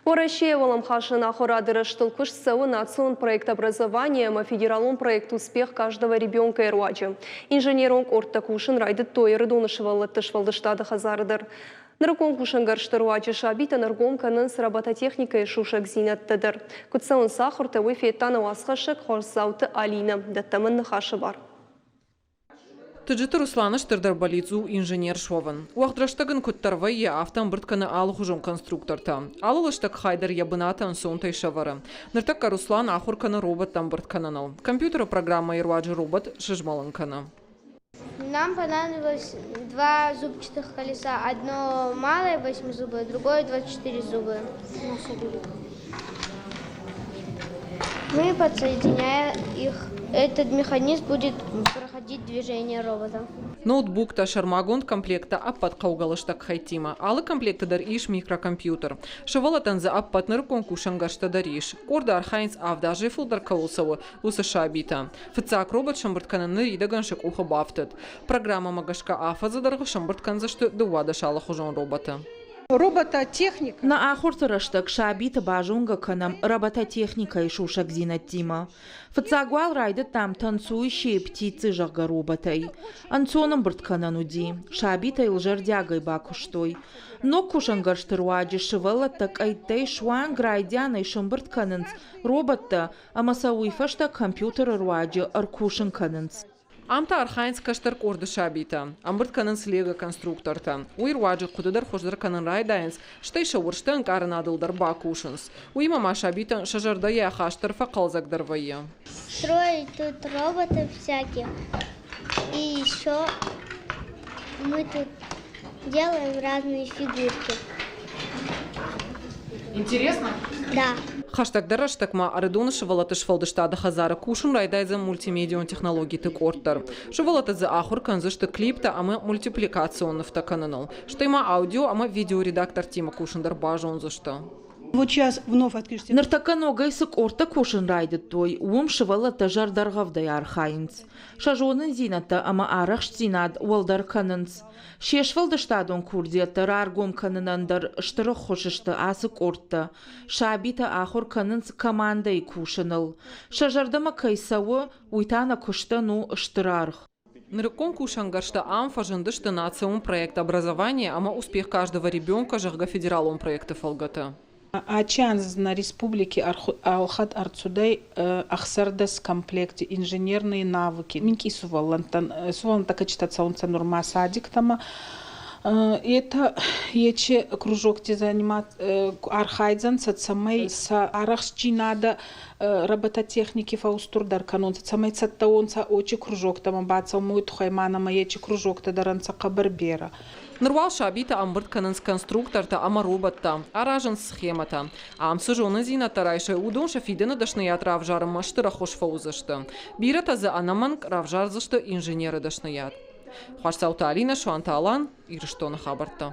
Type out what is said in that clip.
Уӕрӕсейы уӕлӕмхасӕн ахуырады рӕзтыл куыст цӕуы национ проект «Образование» ӕмӕ федералон проект «Успех каждого ребенка» руаджы. Инженерон къордтӕ кусын райдыдтой Ӕрыдоны сывӕллӕтты сфӕлдыстады хӕдзары дӕр. Нырыккон кусӕнгӕрзты руаджы сабитӕн ӕргом кӕнынц робототехникӕйы сусӕгдзинӕдтӕ дӕр. Куыд цӕуынц ахуыртӕ, уый федта нӕ уацхӕссӕг Хуасдзауты Алинӕ. Дӕттӕм ын ныхасы бар. Тыджыты Русланы стырдӕр бӕллиц у инженер суӕвын. Уӕгъд рӕстӕг ын куыддӕр вӕййы, афтӕ ӕмбырд кӕны алыхуызон конструктортӕ. Алы лыстӕг хай дӕр йӕ бынаты ӕнцонтӕй сӕвӕры. Ныртӕккӕ Руслан ахуыр кӕны роботтӕ ӕмбырд кӕныныл. Компьютеры программӕйы руаджы робот сызмӕлын кӕны. Нам понадобилось два зубчатых колеса. Одно малое восьмизубое, другое 24 зубы. Мы подсоединяем их. Этот механизм будет проходить движение робота. Ноутбуктӕ, сӕрмагонд комплекттӕ ӕппӕт хъӕугӕ лыстӕг хӕйттимӕ. Алы комплекты дӕр ис микрокомпьютер. Сывӕллӕттӕн дзы ӕппӕт нырыккон кусӕнгӕрзтӕ дӕр ис. Къорды архайынц 7 азӕй фылдӕр кӕуыл цӕуы, уыцы сабитӕ. Фыццаг робот сӕмбырд кӕнын ныридӕгӕн сӕ къухы бафтыд. Программӕмӕ гӕсгӕ афӕдзы дӕргъы сӕмбырд кӕндзысты 12 алыхуызон роботы. Робототехникӕ. Нӕ ахуырты рӕстӕг сабиты базонгӕ кӕнӕм робототехникӕйы сусӕгдзинӕдтимӕ. Фыццаг уал райдыдтам «Танцующие птицы», зӕгъгӕ, роботӕй. Ӕнцон ӕмбырд кӕнӕн уыди. Сабитӕ йыл зӕрдиагӕй бакуыстой. Ног кусӕнгӕрзты руаджы сывӕллӕттӕ къӕйттӕй суанг райдианӕй сӕмбырд кӕнынц роботтӕ ӕмӕ сӕ уый фӕстӕ компьютеры руаджы ӕркусын кӕнынц. Ам та архайынц кӕстӕр къорды сабитӕ, ӕмбырд кӕнынц лего-конструктортӕ. Уый руаджы хъуыды дӕр хуыздӕр кӕнын райдайынц, стӕй сӕ уырзты ӕнкъарынадыл дӕр бакусынц. Уыимӕ ма сабитӕн сӕ зӕрдӕйы ахаст дӕр фӕхъӕлдзӕгдӕр вӕййы. Строить тут роботов всяких. И еще мы тут делаем разные фигурки. Интересно? Да. Хӕстӕгдӕр рӕстӕг ма Ӕрыдоны сывӕллӕтты сфӕлдыстады хӕдзары кусын райдайдзӕн мультимедион технологиты къорд дӕр. Сывӕллӕттӕ дзы ахуыр кӕндзысты клиптӕ ӕмӕ мультипликацион нывтӕ кӕныныл. Стӕй ма аудио ӕмӕ видеоредактортимӕ кусын дӕр базондзысты. Ныртӕккӕ ногӕй цы къордтӕ кусын райдыдтой, уым сывӕллӕттӕ зӕрдӕргъӕвдӕй архайынц. Сӕ зонындзинӕдтӕ ӕмӕ арӕхстдзинад уӕлдӕр кӕнынц. Се сфӕлдыстадон курдиӕттӕ раргом кӕнынӕн дӕр стыр ӕххуыс сты ацы къордтӕ. Сабитӕ ахуыр кӕнынц командӕйы кусыныл. Сӕ зӕрдӕмӕ кӕй цӕуы, уый та нӕ куыстӕн у стыр аргъ. Нырыккон кусӕнгӕрзтӕ ам фӕзындысты национ проект «Образование» ӕмӕ «Успех каждого ребенка», зӕгъгӕ, федералон проекты фӕлгӕты. Ачи анз нӕ республики ӕлхӕд ӕрцудӕй 16 комплекти инженерные навыки. Минкъий сувӕллӕнттӕн, сувӕллӕнттӕ кӕчитӕ цӕунцӕ нурма садиктӕмӕ. Это ечи кружокти занимат архайдзӕнцӕ, цӕмӕй сӕ арӕхстдзийнадӕ робототехники фӕуустурдӕр кӕнонцӕ, цӕмӕй цӕттӕ уонцӕ очи кружоктӕмӕ бацӕунмӕ, уой туххӕй ма нӕмӕ ечи кружоктӕ дӕр ӕнцӕ хъӕбӕр берӕ. Ныр уал сабитӕ ӕмбырд кӕнынц конструктортӕ ӕмӕ роботтӕ, аразынц схемӕтӕ. Ам цы зонындзинӕдтӕ райсой, уыдон сӕ фидӕны дӕсныйад равзарынмӕ стыр ӕххуыс фӕуыдзысты. Бирӕтӕ дзы ӕнӕмӕнг равзардзысты инженеры дӕсныйад. Хуасдзауты Алинӕ, Суанты Алан, Ирыстоны хабӕрттӕ.